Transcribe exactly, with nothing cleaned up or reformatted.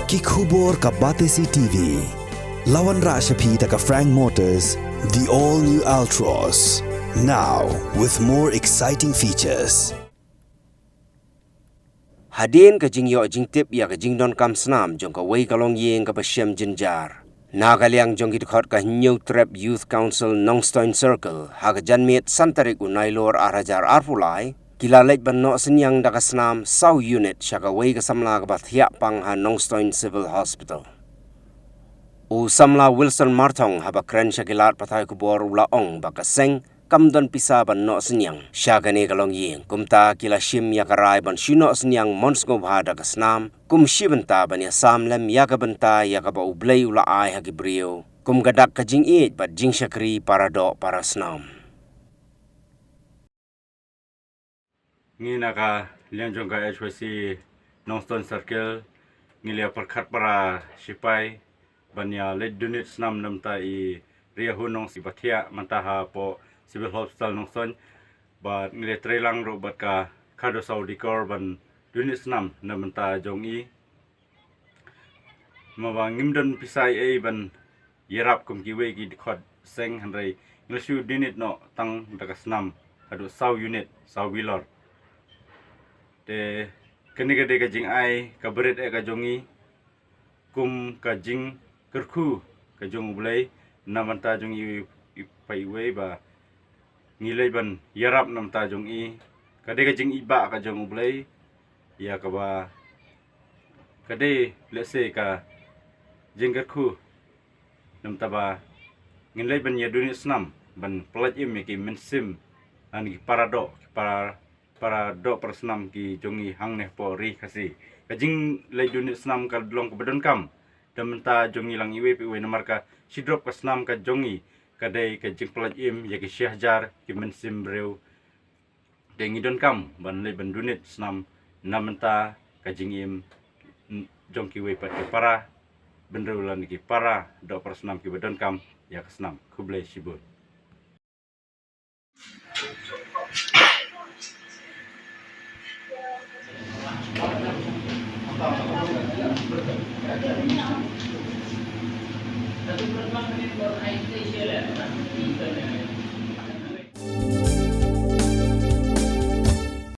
Ki khubor ka Batesi T V. La wanrah sha phi da ka Frank Motors, the all new Altroz. Now with more exciting features. Hadien ka jingïoh jingtip ïa ka jingdonkam snam jong kawei ka longïing kaba shem jynjar, na ka liang jong ki dkhot ka Hynñiewtrep Youth Council Nongstoiñ Circle ha ka janmiet san tarik u Nailur ar hajar arphew lai, ki la leit ban noh synñiang da ka snam saw unit sha kawei ka samla kaba thiah pang ha Nongstoiñ Civil Hospital. U samla Wilson Marthong haba kren sha ki lad pathai khubor u la ong ba ka seng kam don pisa ban noh synñiang sha kane ka longïing, kumta ki la shim ïa ka rai ban shu noh synñiang mon sngewbha da ka snam kum shi bynta ban ïasam lem ïa ka bynta ïa kaba U Blei u la ai ha ki briew kum ka dak ka jingïeit bad jingshakri para doh para snam. Ngi na ka liang jong ka H Y C Nongstoiñ Circle ngi la pyrkhat para shipai ban ïa leit donate snam na bynta i Riahun Nongstoiñ ba thiah mynta hapoh Civil Hospital Nongstoiñ, bad ngi la treilang ruh bad ka khadduh saw dikor ban donate snam na bynta jong i. Maba ngim don pisa ei ei ban ïarap kum kiwei ki dkhot seng, hynrei ngi la shu donate noh tang da ka snam haduh saw unit, saw wheeler. Te kane ka dei ka jingai kaba rit eh ka jong ngi kum ka jingkyrkhu ka jong U Blei na bynta jong i, i, pa iwei ba ngi leit ban ïarap na bynta jong i. Ka dei ka jingïeit ba ka jong U Blei ïa kaba ka dei lehse ka jingkyrkhu na bynta ba ngin leit ban ïa donate snam ban pyllait im ïa ki mynsiem lane ki para doh, ki para, para doh para snam ki jong i hangne hapoh Ri Khasi. Ka jingleit donate snam ka long kaba donkam da bynta jong i lang iwei pa iwei namar ka shi drop ka snam ka jong i ka dei ka jingpyllait im ïa ki shi hajar ki mynsiem briew. Te ngi donkam ban leit ban donate snam na bynta ka jingim jong kiwei pat ki para bynriew lane ki para doh para snam kiba donkam ïa ka snam. Khublei shibun.